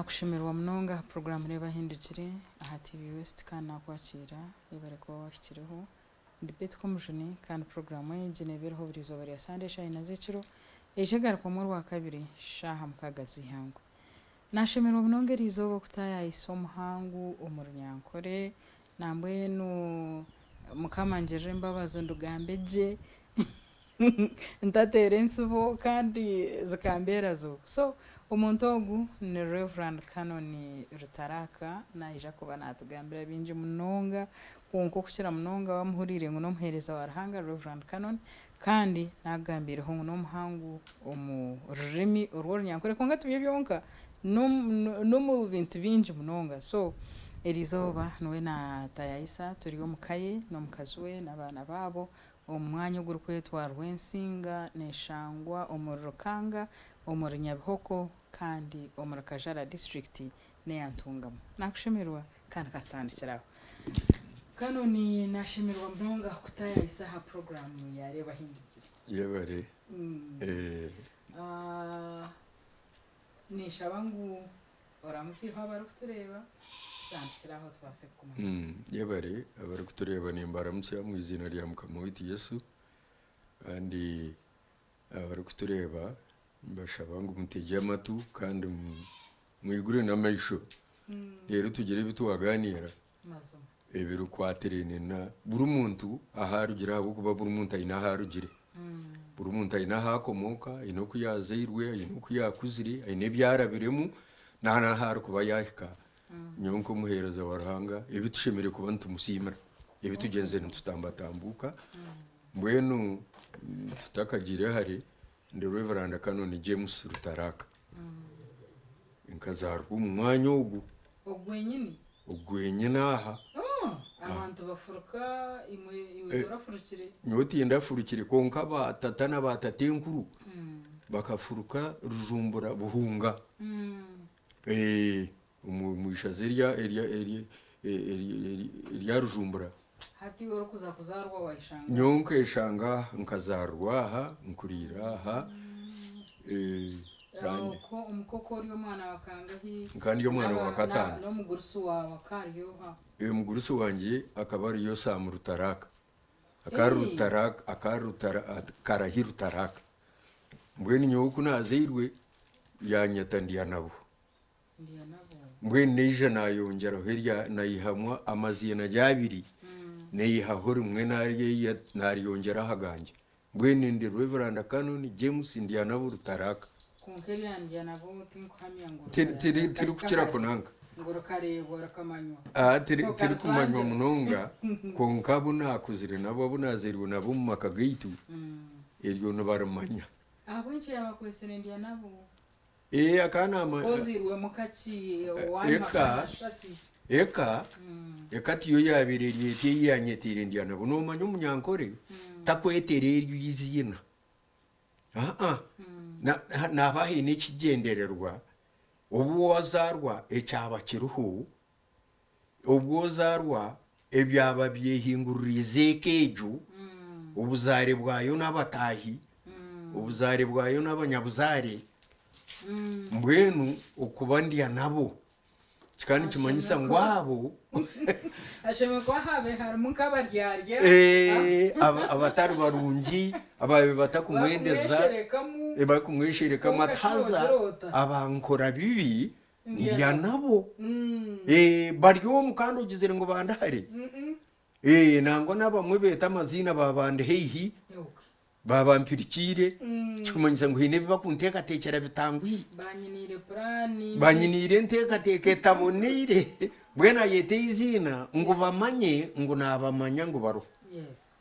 Nakushemererwa munonga aha puroguraamu Reeba Ahindukire aha TV West kandi nakwakiira yebare kuba wahikireho. Ndi Betty Komujuni kandi puroguraamu egi neeba eriho buri izooba rya Sande eshaaha ina z'ekiro eija egarukwamu orwakabiri shaaha mukaaga z'eihangwe. Nashemererwa munonga eri izooba okutaayaayisa omuhangu omu Runyankore nambwenu Mukama angirire embabazi ndugambe gye Ntateera entsibo kandi zikambeera zo. So omuntu ogu ni Rev. Canon Rutaraka naija kuba natugambira bingi munonga kwonka okukira munonga wamuhuriire ngu nomuheereza wa Ruhanga Rev. Canon kandi nakugambiireho ngu nomuhangu omu rurimi orw'orunyankore kwonka tibyo byonka nomu bintu bingi munonga so erizooba niwe natayayisa turi omuka ye nomukazi we nabaana baabo Omu mwanya ogurikwetwa Rwensinga neshangwa omuri Rukanga, omuri Nyabihoko kandi omuri Kajara disiturikiti n'eya Ntungamo. Nakushemererwa kandi katutandikire aho. Canon nashemererwa munonga kukutaayayisa aha puroguraamu ya Reeba Ahindukire. Yebare. Ninshaba ngu Oramutsye abarikutureeba tutandikire aho tubaase kukumanya gye. Yebare abarikutureeba nimbaramutsya omu iziina rya Mukama waitu Yesu kandi abarikutureeba nimbashaba ngu mutegye amatu kandi mwigure n'amaisho reero tugire ebi twaganiira ebirikwatiraine na buri muntu ahu arugire ahabw'okuba buri muntu aine ahu arugire. Buri muntu aine ahu akomooka, aine oku yaazairwe, aine oku yaakuzire, aine ebi arabiremu n'ahu arikuba yaahika. Nyowe nk'omuheereza wa Ruhanga ebi tushemereire kuba nitumusiimira, ebi tugyenzire nitutambatambuuka. Mbwenu tutakagiire hare, ndi Rev. Canon James Rutaraka. Nkazaarwa omu mwanya ogu. Ogwenyini? Ogwenyini aha. Oh, abantu bafuruka imwe iwe torafurukire? Nyowe tindafurukire kwonka ba tata na ba tatenkuru bakafuruka Rujumbura Buhunga. Omu ishaza erya erya erya erya Rujumbura. Hati iwe orikuza kuzaarwa waayeshanga aha? Nyowe nkeshanga aha, nkazaarwa aha, nkuriire aha. Kandi. Omuka oku ori omwana wa kangahi? Nka ndi omwana wa kataano. N'omugurusi waawe akaba ari oha? Omugurusi wangye akaba ari Yosamu Rutaraka. Akaba ari Rutaraka, akaba ari Rutara, Karahi Rutaraka. Mbwenu nyowe ku naazairwe, yaanyeta Ndyanabo. Mbwenu naija naayongyeraho erya naihamu amaziina gye abiri, naihaho rimwe naaryongyera aha gangye. Mbwenu ndi Rev. Canon James Ndyanabo Rutaraka. Kwonka erya Ndyanabo tinkuhamya ngu Tirikukira kunanka. Ngu rikareebwa rikamanywa. Tirikumanywa munonga kwonka abu naakuzire nabo, abu naazairwe nabo omu maka gaitu, eryo nibarimanya. Ahabw'enki yaabakwetsire Ndyanabo? Ee, akanama. Ozairwe muka ki? Owanyu Eka, akashusha ki? eka, eka tiyo yaabaire eri eti ei yaanyeteire ndya nabo. Noomanya Omunyankore takwetera eryo eiziina. Aa-a. Na, naaba aine ekigyendererwa, obu wazaarwa ekyaba kiriho, obu ozaarwa ebyaba byehinguririize eka egyo, obuzaare bwayo n'abataahi, obuzaare bwayo n'abanyabuzaare, mbwenu okuba ndya nabo kikaba nikimanyisa ngu abo Ashemereire kuba haabaire harimu nk'abaryarya abatari barungi, abaabaire batakumwendeza, barikumwesherekamu. barikumwesherekamu ati Kwonka shi haza noogira ota? abankora bibi Ndya ndya nabo. nabo. Bari omu kandi ogizire ngu bandi hare. Nangwa n'abamwe beeta amaziina baaba ndi haihi, baaba mpirikiire, ekikumanyisa ngu haine ebi bakunteekateekyera bitanguhire. Banyiniire puraani. Banyiniire enteekateeka etaboneire. Mbwenu ayeta eiziina ngu bamanye ngu naabamanya ngu bariho.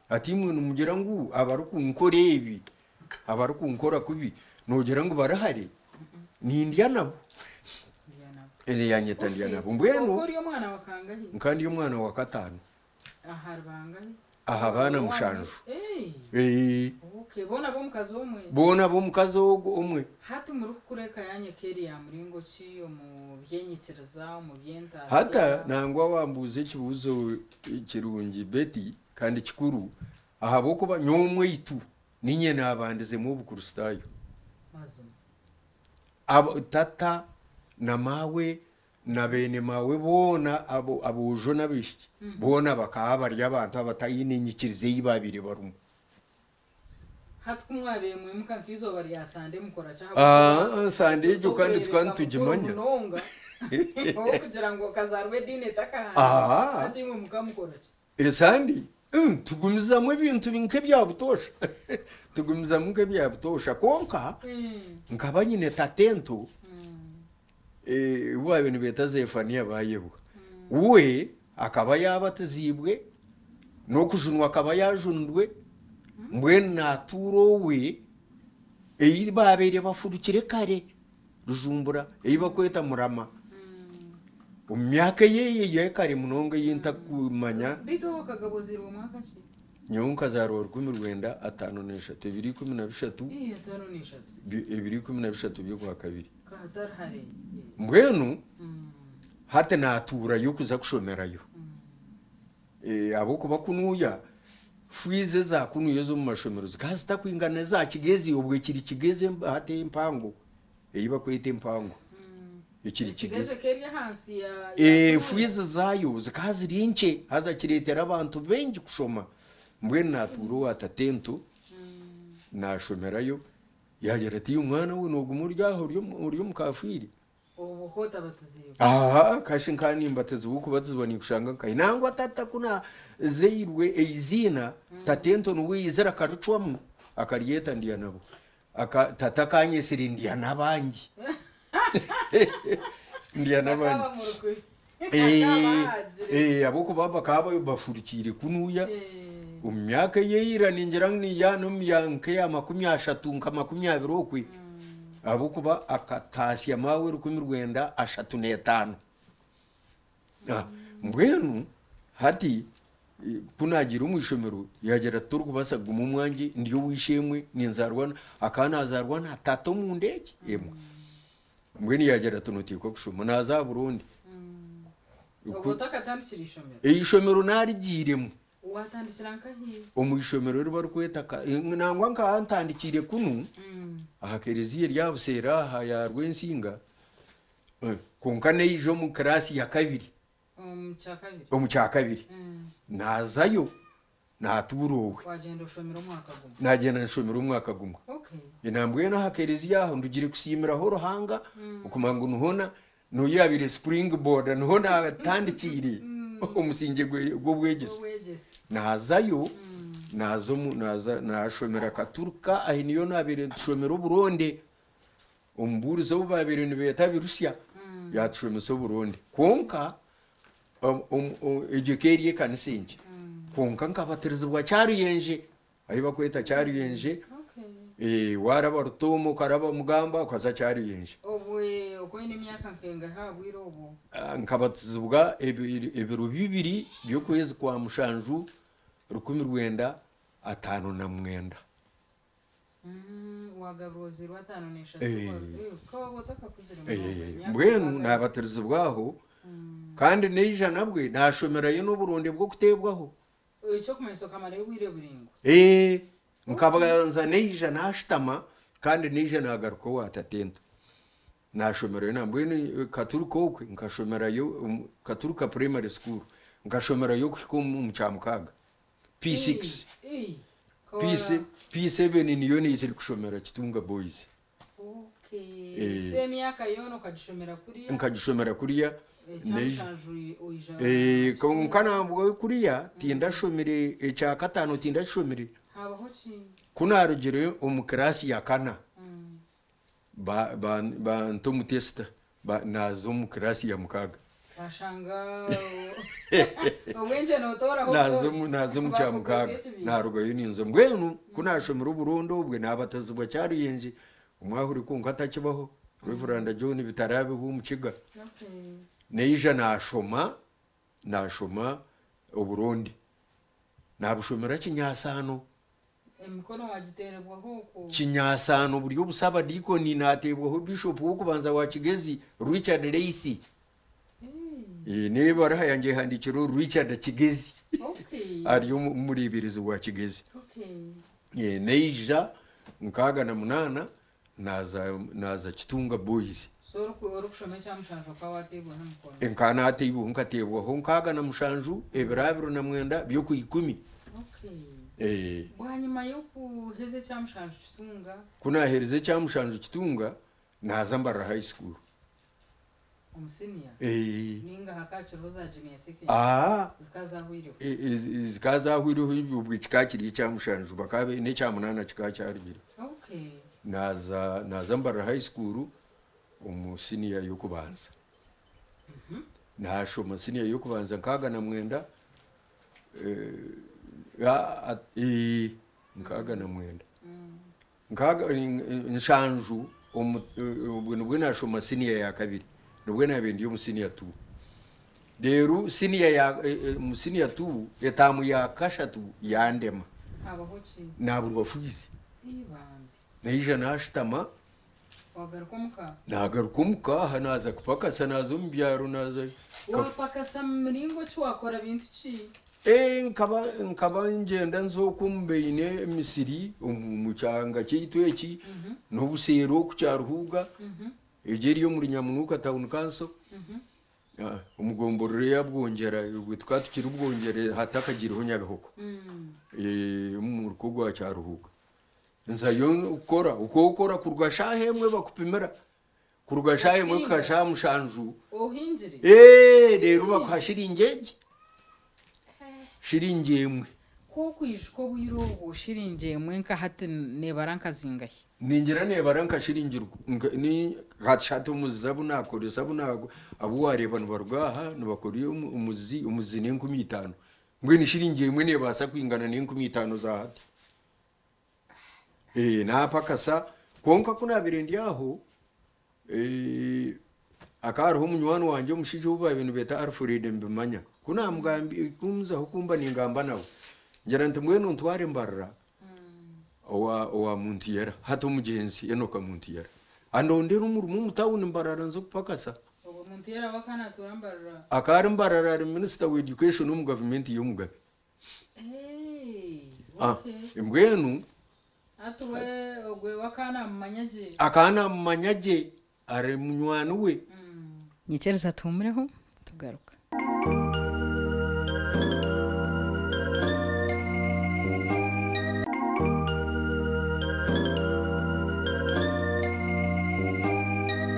Ati imwe nimugira ngu abarikunkora ebi, abarikunkora kubi, noogira ngu bari hare? Nindya nabo. Yanyeta ndya nabo. Mbwenu nka ndi omwana wa kataano. Ahari bangahi? Aha baana mushanju. Hey. Okay, boona b'omukazi omwe? Boona b'omukazi ogwo omwe. Hati murikukura eka yanyu eka eri ya muringo ki omu by'enyikiriza, omu by'entaasya? Hata nangwa wambuuza ekibuuzo kirungi Betty kandi kikuru ahabw'okuba nyowe omwaitu niinye naabandizemu Obukristaayo. Mazima. Tata. Na maawe na beene maawe boona abo aboojo n'abaishiki boona bakaba bari abantu abataine nyikiriza ei baabaire barimu. Hati ku mwabaire mwimuka nk'eizooba rya Sande mukora ki ahabw'okuba Aa, Sande egyo kandi tukaba otokureebeka mukuru nitugimanya. munonga ow'okugira ngu okazaarwa ediini etakahandiikirwe. Aa, Hati imwe mukaba mukora ki? Esande tugumizamu ebintu nk'ebya butoosha. Tugumizamu nk'ebya butoosha kwonka nkaba nyine tatento ou baabaire nibeeta Zeefaniya Baayebwa. We akaba yaabatiziibwe n'okujunwa akaba yaajunirwe, mbwenu naatuura owe ei baabaire bafurukire kare Rujumbura ei barikweta Murama. Omu myaka eye ey'ekare munonga ei ntakumanya. Beitu obu okagaba ozairwe mwaka ki? Nyowe nkazaarwa 1953, 23. Ii, 53. 23 by'Okwakabiri. Ka hatari hare. Mbwenu hati naatuurayo kuza kushomerayo. Ahabw'okuba kunuuya fiizi eza kunuuya ez'omu mashomero zikaba zitakwingana n'eza Kigezi obwo ekiri Kigezi hati empango ei barikweta empango ekiri Kigezi Kigezi. eka eri ahansi ya ya kunuuya? Fiizi zaayo zikaba ziri nkye haza kireetera abantu baingi kushoma. Mbwenu naatuura owa tatento naashomerayo yaagira ati mwana we nooguma ori aha ori omukafiiri. Obwo ku otabatiziibwe? Aa, kashi nka nimbatizibwa okubatizibwa ninkushanga nkahi? Nangwa tata ku naazairwe eiziina, tatento niwe yaizire akaricwamu akaryeta Ndyanabo. Aka, tata akanyetsire Ndyanabangi. Ndyanabangi. Akaba murukwe. Eh, Akaba ahagire. eh, ahabw'okuba bakaba bafurukiire kunuuya Eh. omu myaka eyeira ningira ngu niya n'omu ya nk'eya 30 nka 20 okwe. Ahabw'okuba akataasya maawe 1935. Ah, mbwenu hati ku naagiire omu ishomero yaagira ati torikubaasa kuguma omwangye ndi ow'eishe-emwe ninzaarwa na akaba naazaarwa na tata omu nda egi emwe. Mbwenu yaagira ati noteekwa kushoma naaza aha Burundi. Obwo otakatandikire ishomero? Eishomero naarigiiremu. Waatandikira nkahi? Omu ishomero eri barikweta ka nangwa nkaba ntandikiire kunu aha kereziya eri aha Buseera aha ya Rwensinga kwonka naija omu kiraasi ya kabiri. Omu kyakabiri? Omu kyakabiri. Naazayo naatuura owe. Wagyenda oshomire omwaka gumwe? Naagyenda nshomire omwaka gumwe. Okay. Nambwenu aha kereziya aho ndugire kusiimiraho Ruhanga okumanya ngu niho na N'obu yaabaire spring board niho naatandikiire omusingye gw'obwegyese. Naazayo, naaza omu naaza naashomera Katurika ahi niyo naabaire nitushomera oburonde. Omubuurizi ou baabaire nibeeta Birusya yaatushomesa oburonde. Kwonka egyo eka eri ekanisa enkye. Kwonka nkabatirizibwa Kyaruyenje. Ahi bakweta Kyaruyenje, waaraba Rutooma okaraba Mugamba okaza Kyaruyenje. Obwe okaba oine emyaka nka engahi aha bwire obwo? Nkabatizibwa ebiro bibiri by'okwezi kwa mushanju 1959. Waagabirwa ozairwe 53 okaba waaba otakakuzire munonga. Emyaka Mbwenu mukaaga. naabatirizibwa aho kandi naija nabwe naashomerayo n'oburonde bw'okuteebwaho. Eky'okumanyisa okamarayo obwire buraingwa? Ee, nkabanza naija naashutama kandi naija naagaruka owa tatento. Naashomerayo nambwenu Katuruka okwe nkashomerayo omu Katuruka Primary School nkashomerayo okuhika omu Kyamukaaga, P6. Ii, P7 P7 niyo naizire kushomera Kitunga Boys. Okay. Eh. So emyaka yoona okagishomera kuriya? Nkagishomera kuriya. Ekyamushanju oija. Eh, kwonka nambwo kuriya tindashomire ekyakataano tindakishomire. Habaho ki? Ku naarugire omu kiraasi ya kana ba- ba- banta omu tesita ba- naaza omu kiraasi ya mukaaga. Washanga obwengye notoraho Naaza omu naaza omu kya mukaaga naarugayo ninza mbwenu ku naashomire oburondo obwe naabatizibwa Kyaruyenje omwahuri kwonka atakibaho Reverand John Bitarabiho Omukiga. Naija naashoma naashoma oburondi naabushomera Kinyasaano. Emikono wagiterebwaho okwo? Kinyasaano buri obusabadiikoni naateebwaho Bishop w'okubanza wa Kigezi Richard Lacey. N'ebaruha yangye ehandiikireho Richard Kigezi ari omureeberezi wa Kigezi. Naija 68 Naaza naaza Kitunga Boys. So oriku orikushoma ekya mushanju okaba wateebwaho emikono? Nkaba naateibweho nkateebwaho 67 ebiro abiri na mwenda by'okwa ikumi. Okay. Eh. Bwanyima y'okuheza ekya mushanju Kitunga? Ku naaherize ekya mushanju Kitunga, naaza Mbarara High School. Omu siniya? Eh. Nainga hakaba hakiriho za junior secondary? Aa. Zikaba zaahweireho? Zikaba zaahweireho obwe kikaba kiri ekya mushanju bakaba n'ekya munaana kikaba kyarugire. Okay. Naaza naaza Mbarara High School omu siniya y'okubanza. Naashoma siniya y'okubanza 69, 69. Nkaaga nshanju omu obwe nibwo naashoma siniya ya kabiri, nibwo naabaire ndi omu siniya tu. Reero siniya ya omu siniya tu etaamu ya kashatu yandema. Habaho ki? Naaburwa fiizi. Ii bambi. Naija naashutama. Wagaruka omuka? Naagaruka omuka aha naaza kupakasa naaza omu byaro naaza. Waapakasa mu miringo ki? Waakora bintu ki? Ee, nkaba nkaba ngyenda nza okwo omu baine emisiri omu kyanga kyaitu eki n'obuseeri oku Kyaruhuuga, egyo eri omuri Nyamunuuka Town Council, omu gomborora eya Bwongyera, obwo tukaba tukiri Bwongyera hatakagiireho Nyabihoko, omu muruka ogwa Kyaruhuuga. Nzayo kukora, okwo okora kuruga shaaha emwe bakupimira, kuruga shaaha emwe kuhika shaaha mushanju. Ohingire? Ee, reero bakuha shiringi egi, shiringi emwe. Ku okwijuka obwire obwo shiringi emwe nka hati neebara nka zingahi? Ningira neebara nka shiringi hati hati omuzizi abu naakoresa abu abu waareeba nibaruga aha nibakora omuzizi, omuzizi n'enkumi itaano. Mbwenu shiringi emwe neebaasa kwingana n'enkumi itaano za hati. Ee, naapakasa, kwonka ku naabaire ndi aho, ee, hakaba hariho munywani wangye omushaija ou baabaire nibeeta Alfred Mbimanya. Ku naamugambi ku nzaho kumba ningamba nawe, ngira nti mbwenu ntware Mbarara owa owa Muntuyera, hati omugyenzi Enock Muntuyera, andondere omurimo omu tawuni Mbarara nze kupakasa. Obwo Muntuyera we akaba naatuura Mbarara? Akaba ari Mbarara ari minisita wa education omu gavumenti y'Omugabe. Hey, Ah, okay. mbwenu Hati we ogwe we akaba namumanya gye. akaba namumanya gye ari munywani we. Nyikiriza tuhumureho tugaruka.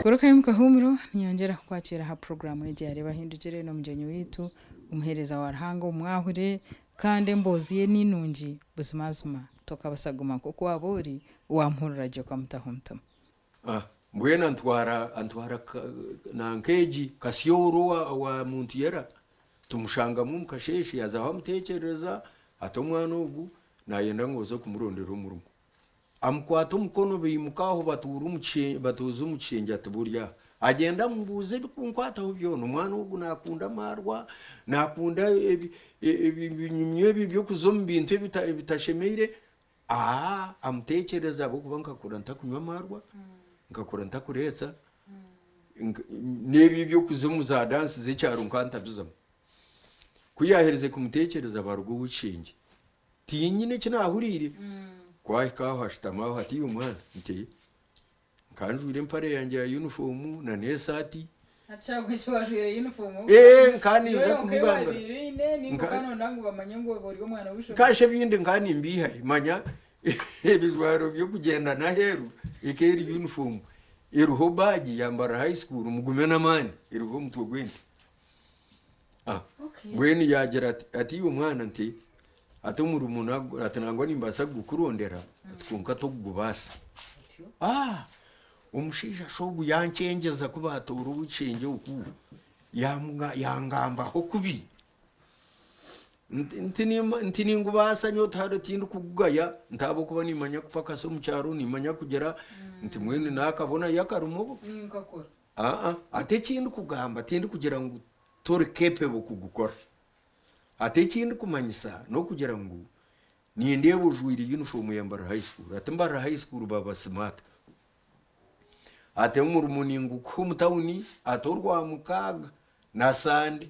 Garukayo omu kahuumuro, niinyongyera kukwakira aha puroguraamu egi ya Reeba Ahindukire n'omugyenyi waitu Omuheereza wa Ruhanga omwahure, kandi emboozi ye ni nungi, buzimazima tokabasa kuguma nk'oku waaba ori, waamuhurira gye okamutaho omutima. Ah, mbwenu antwara antwara nanka egi Kasyoro owa owa Muntuyera, tumushangamu omu kasheeshe yaazaho amuteekyerereza ati omwana ogu naayenda ngu oze kumurondera omurimo. Amukwata omukono baimuka aho batuura omu kishe batuuza omu kishengye ati buri aha. Agyenda amubuuza ebikunkwataho byona, omwana ogu naakunda amaarwa, naakunda ebi ebi ebinyumyo ebi eby'okuza omu bintu ebita ebitashemeire, aa amuteekyereza ahabw'okuba nkakura ntakunywa amaarwa, nkakura ntakureetsa, nka n'ebi eby'okuza omu za dansi z'ekyaro nkaba ntabizamu. Ku yaaherize kumuteekyereza baruga ow'ekishengye. Tinyine eki naahuriire. Ku ahika aho ashutama aho ati, Iwe mwana, nti, nkaba njwaire empare yangye ya yunifoomu na n'esaati. Hati kyagwa eki wajwaire yunifoomu Ee, nkaba niyo ninza yonka ei kumugambira. waabaire oine nainga Nka- okaba nooyenda ngu bamanye ngu ori omwana w'eishomero? Nkashi ebindi nkaba nimbiihahi? Manya ebijwaro by'okugyenda n'aheeru eka eri yunifoomu eriho baagi ya Mbarara High School mugume n'amaani eriho omutwe gw'ente. Ah, Okay. mbwenu yaagira ati, ati iwe mwana nti ati omurimo nagu- ati nangwa nimbaasa kugukurondera ati kwonka tokugubaasa. Otyo. Ah, omushaija shi ogu yankyengyeza ku baatoora ow'ekishengye oku, yamuga yangambaho kubi. Nti nti nima nti ningubaasa nyowe tihariho tindikugugaya nti ahabw'okuba nimmanya kupakasa omu kyaro, nimmanya kugira nti mbwenu naakabonayo akarimo. Ninkakora. Aa, ati eki ndikugamba tindikugira ngu tori capable kugukora. Ati eki ndikumanyisa n'okugira ngu nindeeba ojwaire uniform ya Mbarara High School. Ati Mbarara High School baba smart. Ati omurimo ningukuha omu tawuni, ati Orwamukaaga na Sande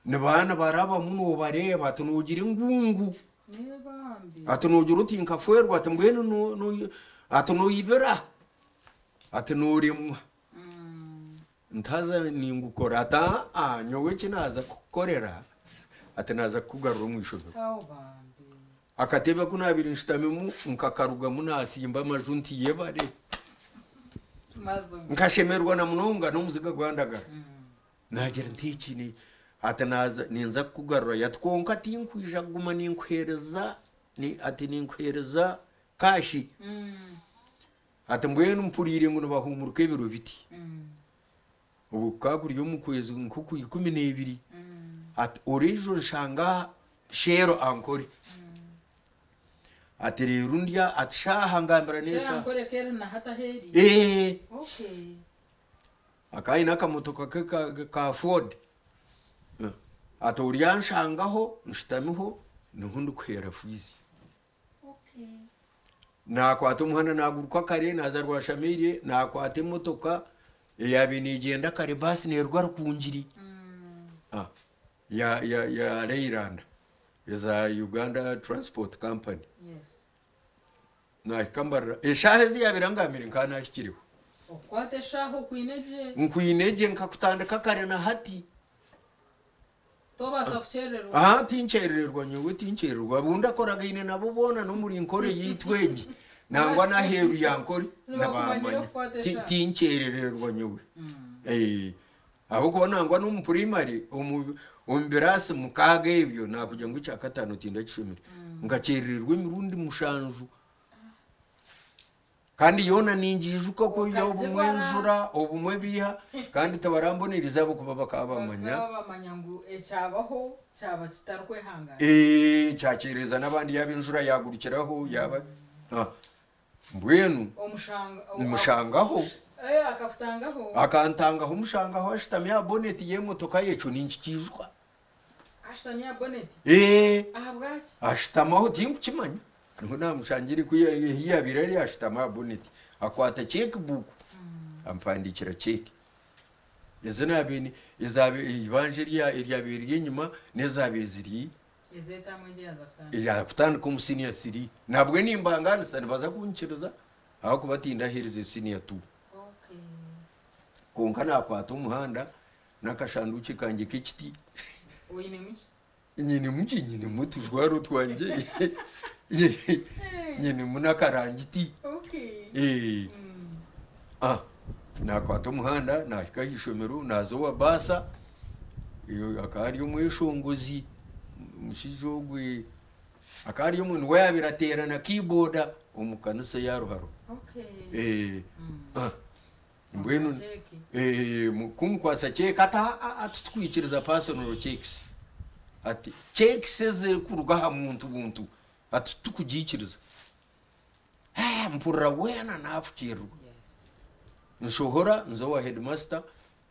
nibaba nibarabamu noobareeba ati noogira engungu. Ee bambi. Ati noogira oti nkafeerwa ati mbwenu no- no- ati noibira. Ati nooremwa. Nti haza ningukora? Ati aa, nyowe eki naaza kukukorera, ati naaza kukugarura omu ishomero. Akatebe aku naabaire nshutamimu nkakarugamu naasimba amaju nti yebare. Nkashemererwa na munonga n'omuziga gwandagara. Naagira nti eki ni ati naaza ninza kukugarurayo ati kwonka tinkwija kuguma ninkuheereza ni ati ninkuheereza kaashi. Ati mbwenu mpuriire ngu nibahuumurika ebiro biti. Obwo kukaba kuri omu kwezi nk'okwa 12. Ati oriija onshanga aha Shell Ankole. Ati reero ndya ati shaaha ngambira Shell n'eshaaha. Ankole ka eri na hati ahu eri? Ee. Okay. Akaba aine akamotoka ke ka Ford. Ati oryanshangaho nshutamiho niho ndikuheera fiizi. Naakwata omuhanda naaguruka kare naaza Rwashamaire, naakwata emotoka eyaabaire neegyenda kare baasi neeruga Rukungiri ya ya ya Leyland eza Uganda Transport Company. Naahika mbarira, eshaaha ezi yaabaire angambire nkaba naahikireho. Okukwata eshaaha okwine gye. Nkwine gye nkakutandika kare na hati. Tobaasa kukyerererwa. Aha tinkyerererwa nyowe tinkyerererwa abu ndakoragaine nabo boona n'omuri Nkore yaitu egi nangwa n'aheeru ya Nkore Nibakumanyira nibamanya okukwata Ti- eshaaha. tinkyerererwa nyowe Eh, ahabw'okuba nangwa n'omu primary omu omu biraasi mukaaga ebyo nakugira ngu ekyakataano tindakishomire nkakyerererwa emirundi mushanju. Kandi yoona ningiijuka oku obumwe Okagibara. enjura, obumwe ebiiha, kandi tibarambonerize ahabw'okuba bakaba bamanya. Bakaba bamanya ngu ekyabaho kyaba kitarikwehangaana. Ee, kyakyerereza n'abandi yaaba enjura yaagurukiraho, yaaba ah, mbwenu Omushanga. mushangaho. Ee, akakutangaho. Akantangaho mushangaho ashutami aha boneti y'emotoka ye, ekyo ninkikiijuka. Akashutami aha boneti? Ee. Ahabwaki? Ashutamaho tinkukimanya. Niho naamushangire ku ahi yaabaire ari ashutami aha boneti. Akwata cheque book ampandiikira cheque. Ezi naabaire ni ezaabaire eibanja eryabaire riri enyima n'ezaabaire ziri Ez'etaamu egi yaaza kutandika. eya kutandika omu senior three. Nabwe nimbangaanisa nibaza kunyikiriza ahabw'okuba tindaheerize senior two. Okay. Kwonka naakwata omuhanda N'akashanduukye kangye k'ekiti. Oinemu ki? Nyinemu ki? Nyinemu otujwaro twangye, nyinemu n'akarangiti. Okay. Ah, naakwata omuhanda naahika aha ishomero naaza owa baasa, akaba ari omweshongozi, omushaija ogwe akaba ari omwe niwe yaabaire ateera na keyboard omu kanisa eya Ruharo. Okay. Ah, Mbwenu ku mukwatsa cheque ati aa titukwikiriza personal cheques ati cheques ezirikuruga aha muntu buntu ati titukugiikiriza. Mpurira weena naafukiirirwa. Nshohora nza owa headmaster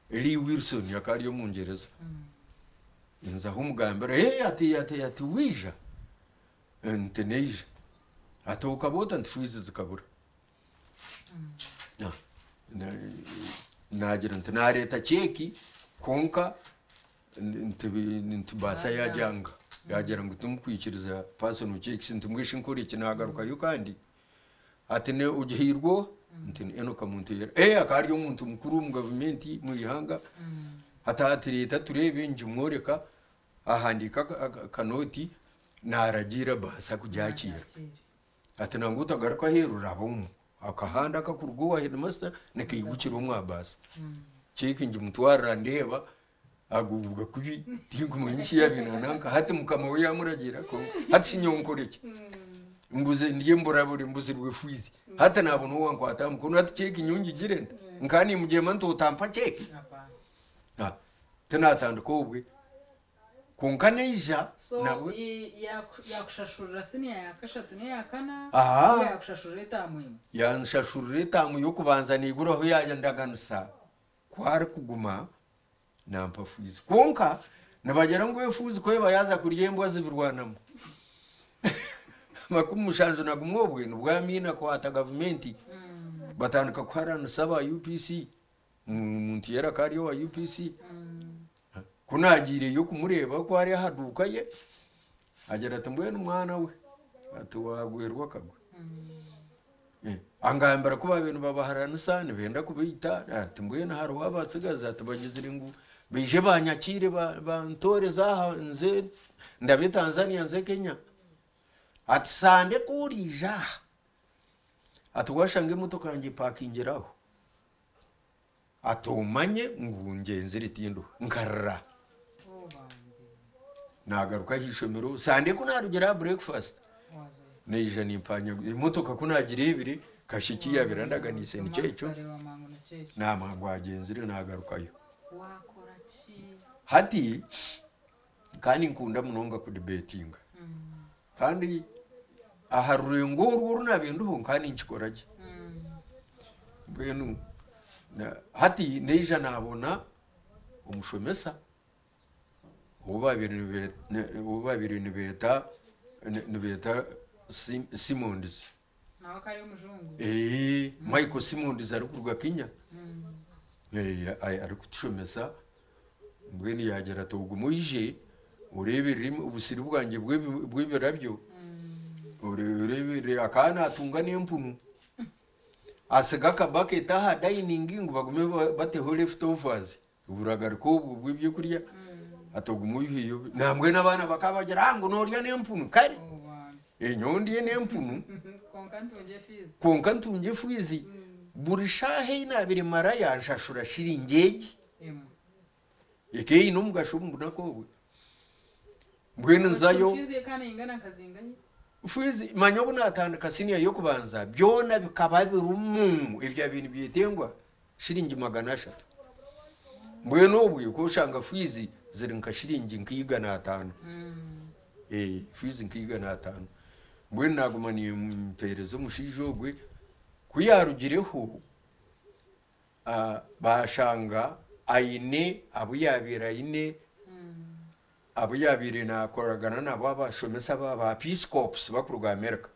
Lee Wilson akaba ari Omungyereza. Nzaho mugambira ati ati ati waija? Nti naija. Ati okaba ota? Nti fees zikabura. Naagira nti naareeta ceeki kwonka nti baasa yaagyanga. Yaagira ngu timukwikiriza personal cheques nti mbwenu shi nkore ki naagarukayo kandi? Ati ogihairwe oha? Nti ni Enock Munteera. Ee akaba ari omuntu mukuru omu gavumenti omu ihanga. Ati ati reeta tureebe ngimworeka ahandiika akanooti naaragiira baasa kugyakiira. Ati nangwa otagaruka aheeru oraba omu akahanda akakuruga owa headmaster nikaigukira omwa baasi. Cheque ngimutwarira ndeeba aguubwa kubi tinkumanya eki yaabaire nananka hati mukama we yaamuragiira kwonka hati shi nyowe nkore ki? Mbuze ndi emburabure mbuzirwe fiizi hati naabona owankwata aha mukono hati cheque nyowe ngigire nta? Nkaba nimmugyema nti otampa cheque? Tinaatandika obwe. Kwonka naija So nabwe. yakushashurira siniya ya kashatu n'eya kana Aha. ninga yakushashurira etaamu emwe? Yanshashurira etaamu y'okubanza naiguraho yandaganisa ku arikuguma nampa fuizi. Kwonka nibagira ngu efuuzi ku eba yaaza kurya embwa zibirwanamu. 71 obwe nibwo Amin akwata gavumenti batandika kuharanisa aba UPC. Omuntu yari akaba ari owa UPC. Ku naagiireyo kumureeba ku ari aha duuka ye, agira ati mbwenu mwana we, ati waagwerwa akagwe. Angambira ku baabaire nibabaharanisa nibenda kubaita, ati mbwenu hariho abatsigazi ati bagizire ngu baije banyakiire bantooreze aha nze ndabe Tanzania nze Kenya. Ati Sande ku oriija aha, ati waashanga emotoka yangye epakingire aho, ati omanye ngu ngyenzire tindiho. Nkarira. Naagaruka aha ishomero, Sande ku naarugire aha breakfast, naija nimpanya emotoka ku naagireebire, kasheki yaabaire andaganiise nikyo ekyo, naamanya ngu agyenzire naagarukayo. Hati kandi nkunda munonga kudibetinga kandi aha rurengo orwo oru naabaire ndiho nkaba ninkikora gye. Mbwenu hati naija naabona omushomesa ou baabaire nibeeta nibeeta Simonds. Nawe akaba ari omujungu? Michael Simonds arikuruga Kenya arikutushomesa mbwenu yaagira ati ogume oije oreeberere obusiri bwangye bw'ebirabyo oreeberere akaba naatunga n'empunu atsiga akabaketi aha dayiningi ngu bagume bateho left overs Oburagarika obwo bw'ebyokurya ati ogume oiheyo. Nambwenu abaana bakaba bagira ah ngu noorya n'empunu kare nyowe ndye n'empunu kwonka ntungye efiizi. Buri shaaha ei naabaire mmara yanshashura shiringi egi ekaba eine omugasho omu bunaku obwo. Mbwenu nzayo. Fiizi manya obu naatandika siniya y'okubanza byona bikaba birimu ebyabaire nibyetengwa. Shiringi 300. Mbwenu obwe ku oshanga fiizi ziri nka shiringi nka 500. Fiizi nka 500. Mbwenu naaguma nimpeereza omushaija ogwe, ku yaarugireho baashanga aine abu yaabaire aine, abu yaabaire naakoragana nabo abashomesa ba Peace Corps bakuruga America.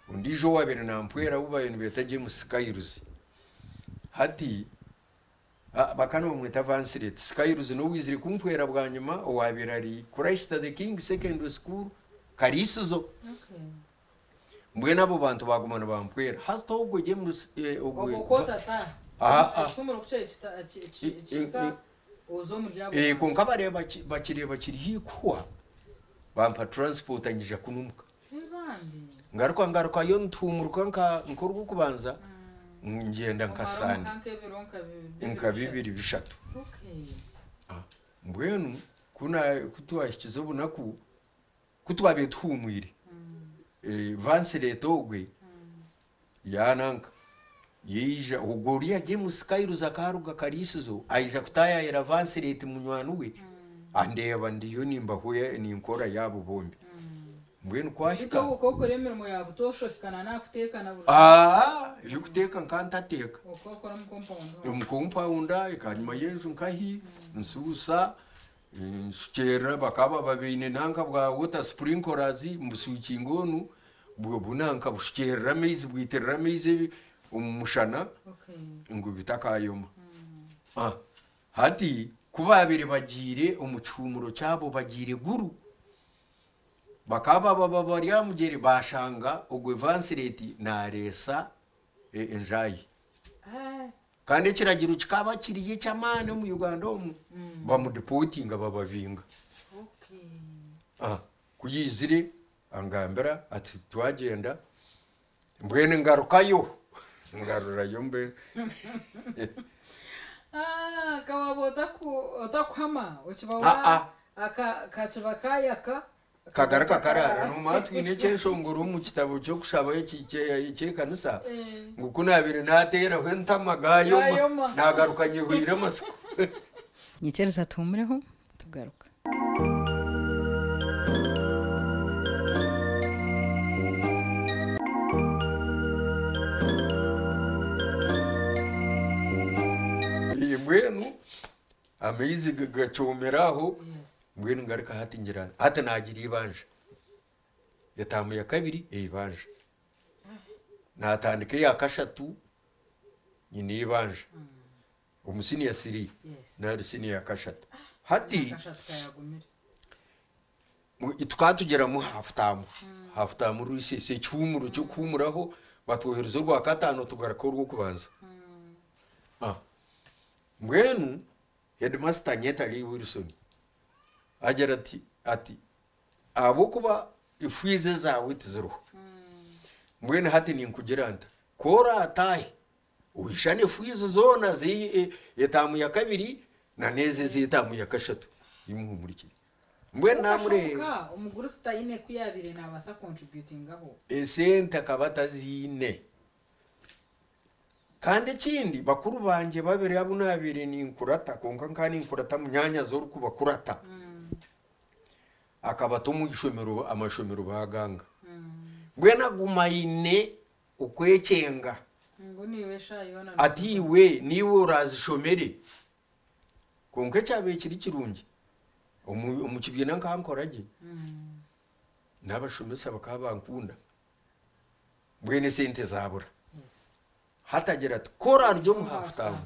Ondiijo owaabaire naampwera ou baabaire nibeeta James Skyles. Hati bakaba nibamweta Vansiret. Skyles n'owaizire kumpwera bwanyima owaabaire ari Christ the King Secondary School, Kariisizo. Mbwenu abo bantu baaguma nibampwera. Hati ogwo James ogwo Obwo ku otata, ekihumuro ku kihika oze omuri abo bantu. Kwonka bareeba bakireeba kiri haihi kuhwa, bampa transport nyija kunu omuka. Ngaruka ngarukayo nituhumuruka nk'orw'okubanza ngyenda nka Sande nka bibiri bishatu. Mbwenu ku twahikize obunaku ku twabaire tuhuumwire, vansireeta ogwe yaananka yaija, ogwo oriya James Kairuzi akaaruga Kariisizo aija kutaayaayira vansireeti munywani we, andeeba ndiyo nimbahwera ninkora yaabo bombi. Mbwenu ku Beitu ahika. obwo okaba okora emirimo ya butoosha ohika na n'aha kuteeka na buri Aa, eby'okuteeka nka ntateeka. Okaba okora omu kompawundi omwo? Omu kompawundi, ahanyima y'enju nkahi, nsuusa, Nshukyerera bakaba baba baine nanka bwa water sprinklers mbuswikinga onu bu nanka bushukyerera amaizi bwitirira amaizi omu mushana ngu bitakayoma. Hati ku baabaire bagiire omu kihuumuro kyabo bagiire Gulu, bakaba baba bari aha mugyere baashanga ogwo Vansireeti naareesa enjaayi. Kandi ekiragiro kikaba kiri eky'amaani omu Uganda omu, bamudipotinga bababinga. Ku yaizire angambira ati twagyenda, mbwenu ngarukayo, ngarurayo mbwenu. Ka waaba otakuhama, okiba kakiba kayaka. Kagaruka karaara. Noomanya twine ekyeshongoro omu kitabo ky'okushaba eky'ekanisa ngu ku naabaire naateeraho entama gaayoma, naagaruka nyehweire amatsiko. Nyikiriza tuhumureho tugaruka. Mbwenu amaizi gakyomera aho. Mbwenu ngaruka hati ngira hati naagira eibanja. Etaamu ya kabiri eibanja. Naatandika eya kashatu nyine eibanja. Omu siniya siri nari siniya ya kashatu. Hati tukaba tugyeramu hafu taamu, hafu taamu riisesi, ekihuumuro ky'okuhuumuraho. Batwohereza orwakataano tugaruka orw'okubanza. Ah, mbwenu headmaster anyeta Lee Wilson agira ati ati ahabw'okuba fees ezaawe tiziriho, mbwenu hati ninkugira nta, ku oraataahe oishane fees zoona z'etaamu ya kabiri na n'ezi ez'etaamu ya kashatu imuhumurikire. Mbwenu namureeba. Kwonka omugurusi taine ku yaabaire naabaasa contributingaho. Esente akaba ataziine. Kandi ekindi bakuru bangye babiri abu naabaire ninkurata kwonka nkaba ninkurata munyaanyazi orikubakurata akabata omu ishomero amashomero baaganga. Mbwenu aguma aine okwekyenga. Ngu niiwe eshaaha yoona. Ati iwe niiwe oraazishomere. Kwonka ekyabaire kiri kirungi, omu kibiina nkaba nkora gye, n'abashomesa bakaba bankunda, mbwenu esente zaabura. Hati agira ati, ku oraarugye omu haafu taamu,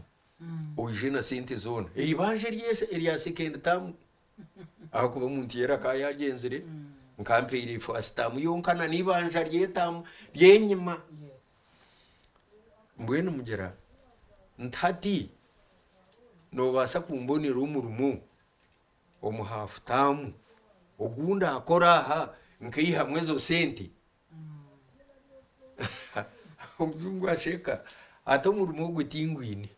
oije na sente zoona. Eibanja erya sekendi taamu, ahakuba omuntu yeera akaba yaagyenzire, nkaba mpaire faasiti taamu yonka na n'eibanja ry'etaamu ry'enyima. Mbwenu mugira nti hati Noobaasa kumbonera omurimo omu haafu taamu ogu ndaakore aha nkaihamu ezo sente? Omujungu asheka ati omurimo ogwo tingwine.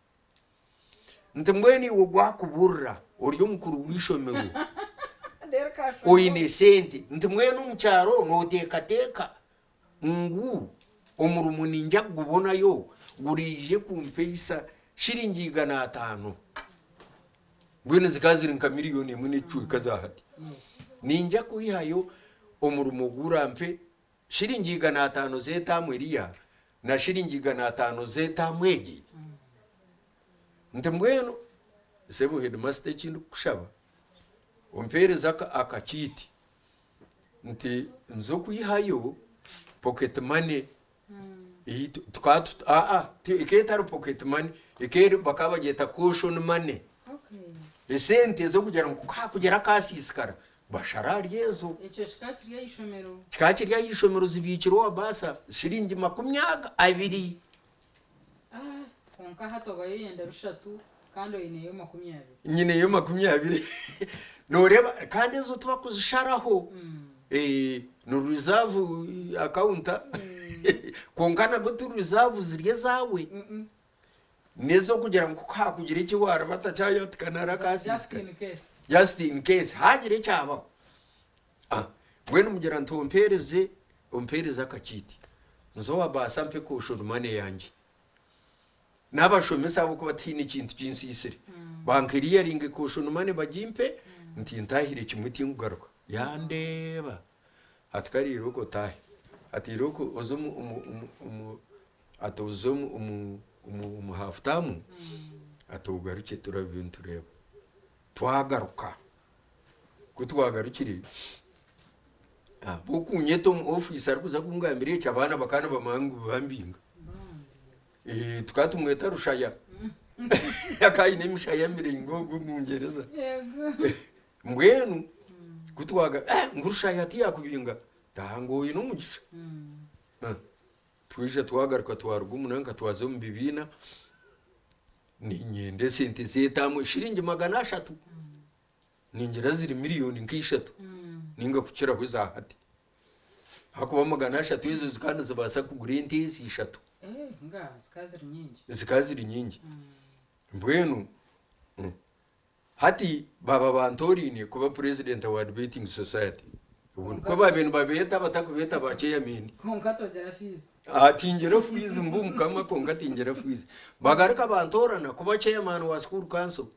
Nti mbwenu iwe gwakuburira ori omukuru w'eishomero oine sente, nti mbwenu omu kyaro nooteekateeka ngu omurimo niinyija kugubonayo guraije kumpaisa shiringi 500, mbwenu zikaba ziri nka miriyoni emwe n'ekicweka za hati. Niinyija kwihayo omurimo gurampe shiringi 500 z'etaamu eriya na shiringi 500 z'etaamu egi. Nti mbwenu sebo heedimasita eki ndikukushaba ompeereze akakiiti. Nti nze okwihayo pocket money ei tukaba tut aa ekaba etari pocket money ekaba eri bakaba bagyeta caution money esente ez'okugira ngu ku haakugira akaasiisikara bashare ahari ezo. Ekyo kikaba kiri aha ishomero? Kikaba kiri aha ishomero zibiikirwe owa baasa shiringi 20. Kwonka hati obayo oyenda bishatu kandi oineyo 20. Nyineyo 20. Nooreeba kandi ezo tibakuzisharaho. Ni reserve account kwonka nabwo ti reserve ziri ezaawe. N'ez'okugira ngu ku haakugira eki waaribata kyayatika nari akaasiisika. Just in case. Just in case haagira ekyabaho. Mbwenu mugira nti ompeereze ompeereze akakiiti nze owa baasa mpe caution money yangye. N'abashomesa ahabw'okuba tihaine kintu kinsiisire bankiriyaringe caution money bagimpe nti ntaahire kimwe tinkugaruka. Yandeeba ati kare irooko otaahe ati irooko oze omu omu omu omu ati oze omu omu omu omu half term ati ogarukye turabe nitureeba. Twagaruka. Ku twagarukire, ahabw'okunyeta omu ofiisi arikuza kungambira eki, abaana bakaba nibamanya ngu bambinga. Tukaba tumweta Rushaya. Akaba aine emishaya miraingwa ogwo Omungyereza. Mbwenu ku twaga ngu Rushaya tiyakubinga, taaha ngu oine omugisha. Twija twagaruka twaruga omu nanka twaza omu bibiina, niinyenda esente z'etaamu shiringi 300. Ningira ziri miriyoni nk'ishatu ninga kukiraho eza hati. Ahakuba 300 ezo zikaba nizibaasa kugura ente ezi ishatu. Zikaba ziri nyingi. Mbwenu hati baaba bantoraine kuba president wa debating society. Obwo nikwo baabaire nibabeeta abatakubeeta ba chairman. Kwonka togira fees. Aha tingira fees mbu mukama kwonka tingira fees. Bagaruka bantoorana kuba chairman wa school council.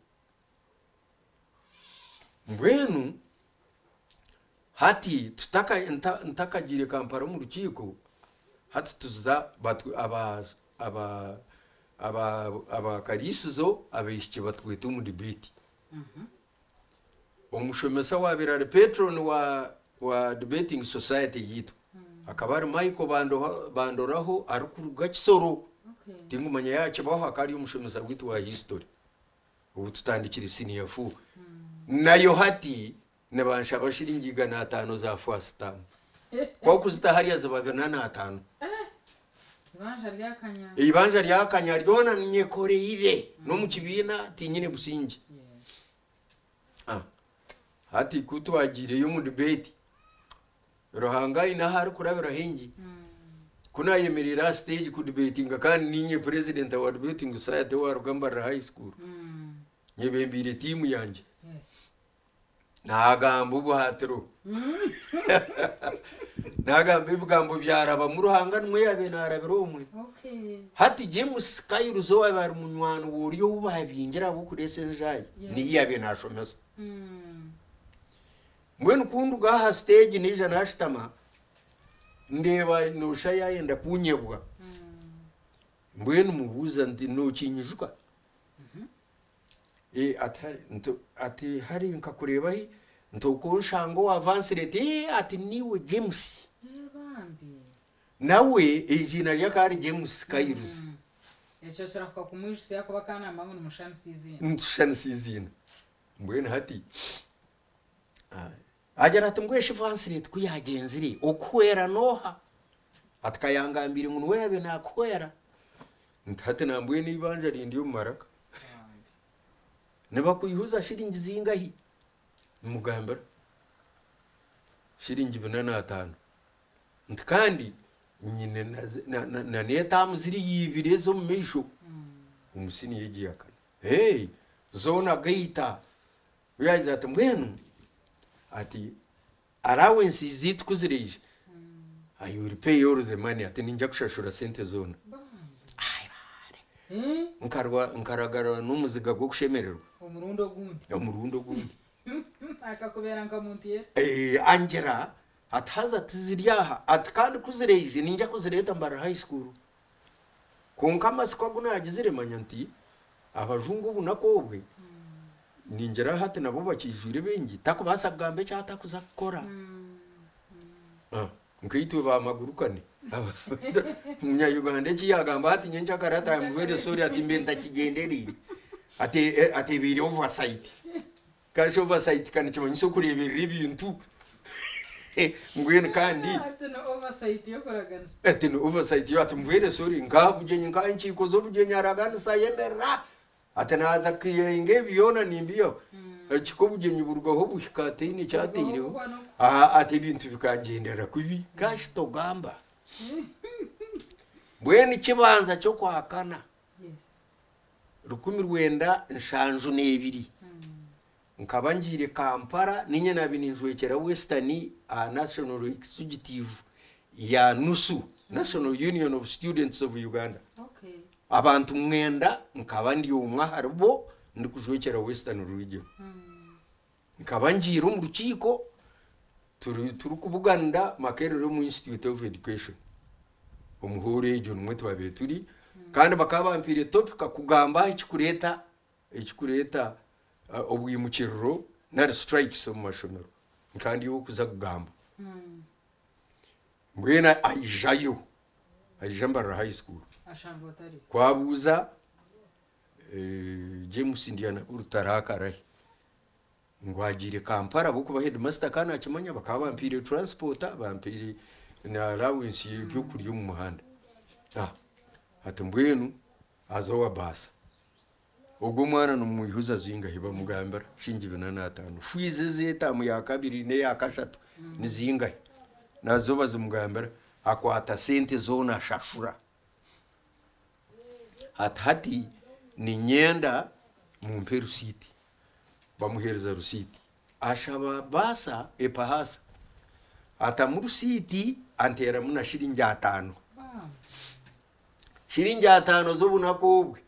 Mbwenu hati tutaka ntakagiire Kampala omu rukiiko, hati tuza batu aba aba aba aba Kariisizo abaishiki batweta omu debate. Omushomesa owaabaire ari patron wa wa debating society yaitu akaba ari Michael Bandoraho arikuruga Kisoro. Tinkumanya yaaba akibaho akaba ari omushomesa waitu wa history. Obu tutandikire siniya fo. Nayo hati nibanshaba shiringi 500 za fwasitamu. Ku orikuzita hariya ziba bina n'ataano. Ibanja ryakanya. Eibanja ryakanya ryona ninyekoreire n'omu kibiina tinyine busingye. Yes. Hati ku twagiireyo omu debate, Ruhanga aine ahu arikurabira haingi. Ku naayemereire aha stage kudebatinga kandi niinye president wa debating society owaruga Mbarara High School, nyebembeire tiimu yangye. Yes. Naagamba obuhatiro. Naagamba ebigambo byarabamu Ruhanga nimwe yaabaire naarabira omwe. Hati James Kairuzi owaabaire ari munywani w'oriya ou baabingire ahabw'okureesa enjaayi, niyo yaabaire naashomesa. Mbwenu ku nduga aha siteegi naija naashutama, ndeeba nooshusha yaayenda kuunyebwa. Mbwenu mubuuza nti, Nookinyijuka? Eh, ati hari nti ati hari nkakureeba hi? Nti okwo nshanga owa Vansireti, eh, ati niiwe James. Eh, bambi. Nawe eiziina rye akaba ari James Kairuzi. Ekyo kirahuka kumwijutsya ahakuba akaba naamanya ngu nimushushanisa eiziina. Nitushushaniisa eiziina. Mbwenu hati agira ati mbwenu shi Vansireti ku yaagyenzire okuhwera n'oha? Ati ka yangambiire ngu niwe yaabaire naakuhwera. Nti hati nambwenu eibanja rindi omu maraka. Nibakwihuza shiringi zingahi? Nimugambira shiringi bina n'ataano. Nti kandi nyine na n'etaamu ziri ibiri ez'omu maisho omu siniya egi ya kana. Hey, zoona gaita. Ku yaagize ati mbwenu ati allowance zaitu ku ziraije, I will pay all the money, ati ninja kushashura sente zoona. Ai baare. Nkarwa nkaragara n'omuziga gw'okushemererwa. Omurundi ogundi. Omurundi ogundi. Akakubeera nka muntu ye. Eh, angira ati haza tiziri aha, ati kandi ku ziraije ninja kuzireeta Mbarara High School. Kwonka amatsiko agu naagizire manya nti abajungu obunaku obwe ningira hati nabo bakiijwire baingi takubaasa kugamba eki atakuza kukora. Nkaitwe ba magurukane omunya-Uganda eki yaagamba hati nyencakare ati I'm very sorry ati mbe ntakigyendereire ati ati ebaire oversight. Kandi oversight ka nikimanyisa okureeberera ebintu mbwenu kandi Ati ni oversight y'okuraganisa. Ati ni oversight yo ati mbwenu sorry nkaha bugyenyi nkaha enkiiko z'obugyenyi araganisa ayemerera ati naaza clearinga ebi byona nimbihaho ekika obugyenyi burugaho buhika hataine ekyateireho Burugaho buhwa aha ati ebintu bikangyendera kubi kashi togamba mbwenu kibanza ky'okwakana Yes. 1972 nkaba ngiire Kampala niinye naabaire ninjwekyera Western aha National Executive ya NUSU, National Union of Students of Uganda. Okay. Abantu mwenda nkaba ndi omwe aharibo ndikujwekyera Western Region. Nkaba ngiire omu rukiiko turi turikubuganira Makerere omu Institute of Education. Omu hooro egyo nimwo twabaire turi kandi bakaba bampaire topic kugamba aha ekirikureeta ekirikureeta obwimukiriro nari strikes omu mashomero. Nkaba ndi ow'okuza kugamba. Mbwenu aijayo, aija Mbarara High School. Ashanga otariyo. Ku abuuza James Ndyanabo Rutaraka arahi? Ngu agiire Kampala ahabw'okuba headmaster akaba nakimanya bakaba bampaire transport, bampaire na allowance y'ebyokurya omu muhanda. Ati mbwenu aza owa baasa. Ogwo omwana nomwihuza zingahi? Bamugambira shilingi bina n'ataano. Fees ez'etaamu ya kabiri n'eya kashatu ni zingahi? Nazo bazimugambira. Akwata sente zoona ashashura. Ati hati niinyenda mumpe risiiti. Bamuheereza risiiti. Ashaba baasa epahaasa. Atamu risiiti anteeramu na shilingi ataano. Shilingi ataano z'obunaku obwe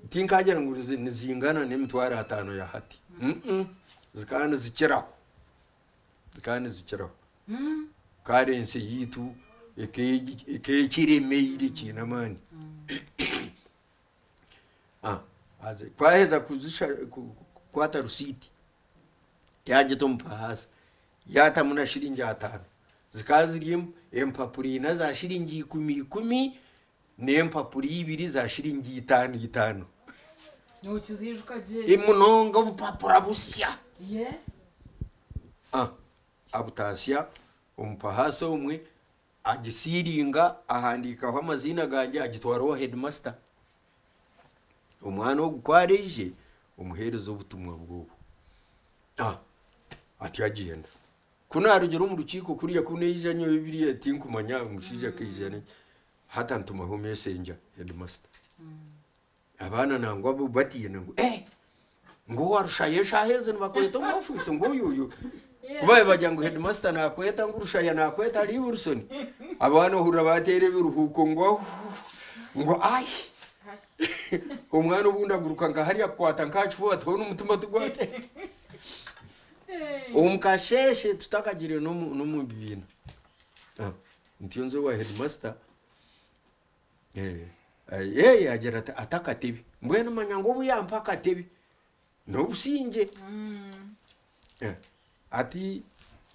tinkagira ngu nizingana n'emitwaro ataano ya hati. Zikaba nizikiraho. Zikaba nizikiraho. Karensi yaitu ekaba ekiremeire kiine amaani. Ku aheza kukwata risiiti, yaagita omu pahaasa, yaatamu na shiringi ataano. Zikaba ziri empapura ina za shiringi ikumi ikumi n'empapura ibiri za shiringi itaano itaano. Nokiziijuka gye. Munonga obupapura busya. Yes. Abutaasya omu pahaasa omwe. Agisiiringa ahandiikaho amaziina gangye agitwara owa headmaster. Omwana ogu ku araije omuheereze obutumwa bw'obu. Ah, atyo agyenda. Ku naarugire omu rukiiko kuriya ku naija nyowe biriya tinkumanya omushaija akaija ni hati antumaho messenger headmaster. Abaana nangwa bo batiina ngu eh ngu owa Rushaya eshaaha ezi nibakweta omu ofiisi ngu oyu oyu. Ku baabaire bagira ngu headmaster naakweta ngu Rushaya naakweta ari Wilson, abaana ohurira baateera ebiruhuuko ngu ahu ngu ai omwana obundi aguruka nka hariya akukwata nk'aha kifuba ati hoona omutima tigwateera. Omu kasheeshe tutakagiire n'omu n'omu bibiina, ntyo nza owa headmaster Yaagira ati ata akatebe. Mbwenu manya ngu obu yampa akatebe n'obusingye. Ati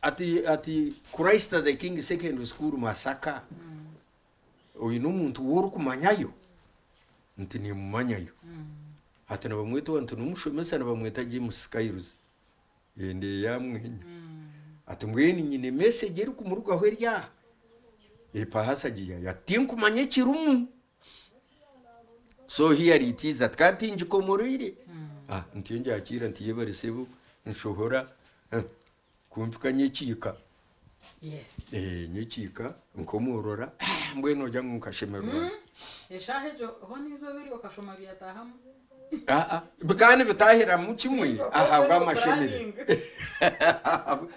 ati ati Christ the King Secondary School Masaka oine omuntu ou orikumanyayo? Nti nimumanyayo. Ati nibamweta owa? Nti n'omushomesa nibamweta James Skyles. Ende yaamwenya. Ati mbwenu nyine message erikumurugaho eri aha. Epahaasa agiihayo ati tinkumanya ekirimu. So here it is ati kandi tingikomoroire. Ah, ntyo ngyakiira nti yebare sebo, nshohora eh, kumpika nyekiika. Yes. Eh, nyekiika nkomorora ah, mbwenu ogira ngu nkashemererwa. Eshaaha egyo hoona eizooba eryo okashoma byataahamu. Aa, bikaba nibitaahiramu kimwe ahabw'amashemererwa.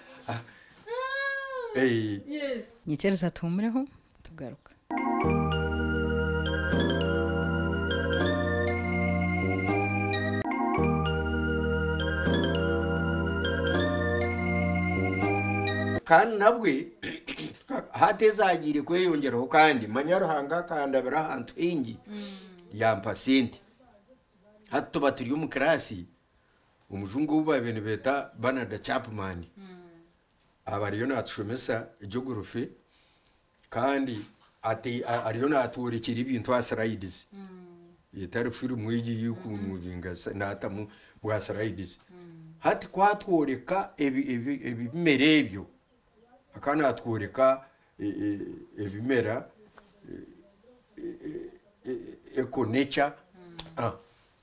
Eh. Yes. Nyikiriza tuhumureho tugaruka. Kandi nabwe hati ezagiire kweyongyeraho kandi manya Ruhanga akandabira ahantu haingi yampa sente. Hati tuba turi omu kiraasi, omujungu ou baabaire nibeeta Bernard Chapman aba ariyo naatushomesa geography kandi ariyo naatworekyera ebintu aha slides. Etari firimu egi ei erikumuvinga naatamu bwa slides. Hati ku atworeka ebimera ebyo, akaba naatworeka ebimera eco nature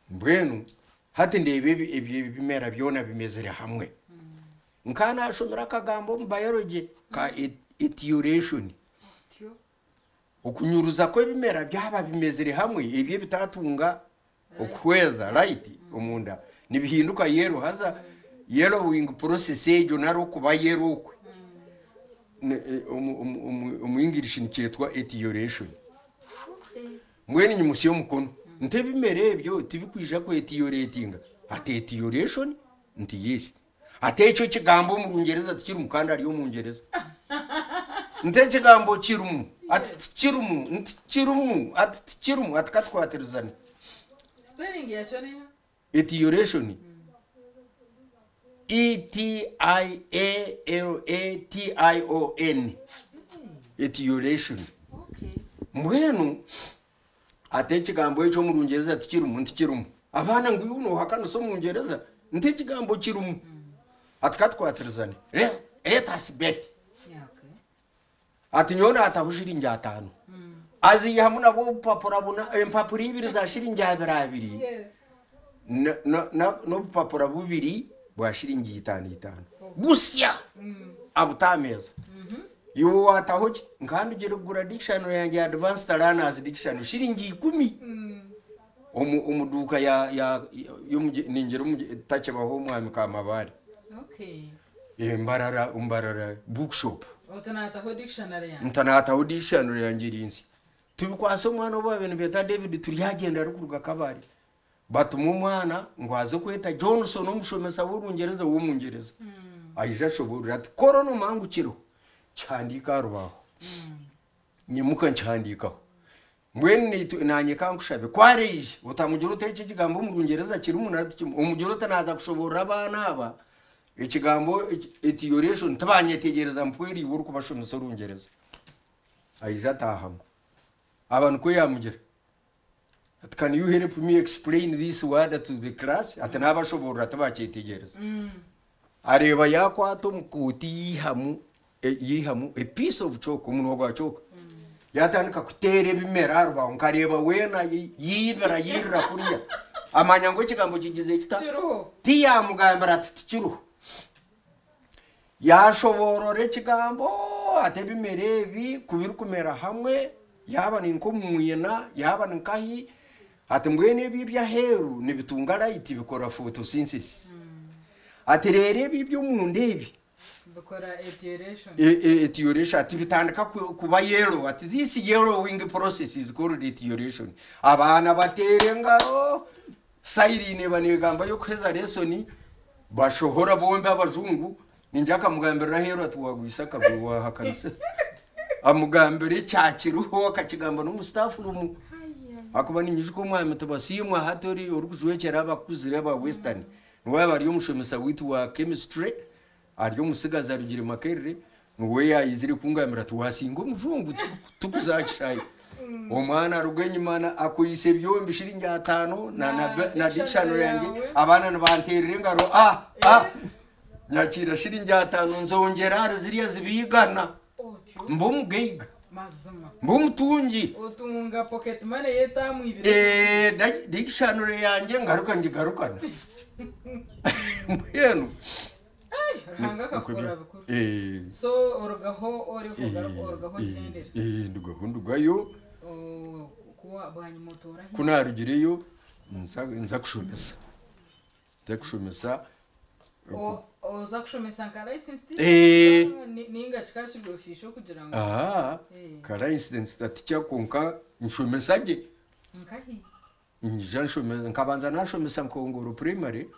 mbwenu hati ndeeba ebyo ebimera byona bimezire hamwe. Nkaba nashomire akagambo omu biology ka etiolation, okunyuruza kw'ebimera byaba bimezire hamwe ebyo ebitatunga okuhweza, light, omunda nibihinduka yellow haza yellowing process egyo nari okuba yellow okwe omu English nikyetwa etiolation. Mbwenu nyimutsya omukono nti ebimera ebyo tibikwija kwetiyoretinga? Ati etiolation? Nti yes. Ati ekyo ekigambo omu Rungyereza tikirimu kandi ari Omungyereza. Nti ekigambo kirimu? Ati tikirimu. Nti kirimu? Ati tikirimu. Ati katukwatirizane. Spelling yakyo neeha? Etiolation, E-T-I-A-L-A-T-I-O-N, etiolation. Okay. Mbwenu ati ekigambo ekyo omu Rungyereza tikirimu, nti kirimu. Abaana ngu iwe noohakanisa Omungyereza, nti ekigambo kirimu. Ati katukwatirizane, let us bet. Yeah, okay. Ati nyowe naataho shiringi ataano. Aziihamu nabwo obupapura buna, empapura ibiri za shiringi abiri abiri Yes. na- na- na- n'obupapura bubiri bwa shiringi itaano itaano. Busya! Abuta aha meeza. Iwe waataho ki? Nkaba ndugire kugura dictionary yangye ya Advanced Learners Dictionary shiringi ikumi. Omu omu duuka ya ya y'omugi ningira omugi takibaho omwami Kamabare. Okay. Mbarara Mbarara bookshop. Oti naataho dictionary yangye. Nta naataho dictionary yangye eri nsya. Tubikwatsa omwana ou baabaire nibeeta David Turyagyenda arikuruga Kabale. Batuma omwana ngu aze kweta Johnson omushomesa w'Orungyereza w'Omungyereza. Aije ashoboorore ati kora nomanya ngu kiriho, kihandiike aha rubaaho. Nyimuka nkihandiikaho. Mbwenu naitwe, naanye ka nkushabe, ku araije, otamugira oti eki ekigambo omu Rungyereza kirimu nari tikirimu, omugire oti naaza kushoboorora abaana aba ekigambo etiolation, tibanyetegyereza mpwera iwe orikubashomesa Orungyereza. Aija ataahamu. Aba nikwo yaamugira ati, Can you help me explain this word to the class? Ati naabashoboorora tibakyetegyereza. Areeba yaakwata omu kooti yaihamu. Yaihamu a piece of chalk, omunwa gwa chalk, yaatandika kuteera ebimera aha rubaaho nkareeba weena yaibira yairira kuriya. Amanya ngu ekigambo kigize kita? Kiriho. Tiyaamugambira ati tikiriho. Yaashoboorora ekigambo ati ebimera ebi ku birikumera hamwe, yaaba ni nk'omu mwina, yaaba ni nkahi, ati mbwenu ebi eby'aheeru nibitunga light bikora photosynthesis. Ati reero ebi eby'omunda ebi Bikora etiolation. Etiolation ati bitandika kuba yellow ati this yellowing process is called etiolation. Abaana bateera engaro, siren eba negamba y'okuheza lesson, bashohora bombi abajungu, ningira akamugambirira aheeru ati wagwisa akagwe wahakanisa. Amugambira ekyakiriho akakigamba n'omu staff room. Ahakuba ninyijuka omwami Tibasiimwa hati orikujwekyera abakuzire aba western, niwe yaaba ari omushomesa waitu wa chemistry, Ari omutsigazi arugire Makerere, niwe yaizire kungambira ati wasinga omujungu tikuza aha kishaayi. Omwana aruga enyima akwaitse byombi shiringi ataano na dictionary yangye, abaana nibanteerera engaro ah ah! Nyakiira shiringi ataano nzongyera ahari ziriya ziba igana, mba omugaiga, mba omutungi. Dictionary yangye ngaruka ngigarukana. Mbwenu. Ai, Ruhanga akakukora bikuru. Eh. So orugaho orivuga orugaho ogyendera. Eh, ndugaho ndugayo. Oh, kuwa bwanyima otoora Ku narugireyo nza nza kushomesa. Nza kushomesa. Oza kushomesa nka licensed teacher? Eh. Ninga kikaba kiri official kugira ngu. Aha. Eh. Ka licensed teacher kwonka nshomesa gye. Nkahi? Nyija nshomesa, nkabanza nashomesa Nkongoro primary,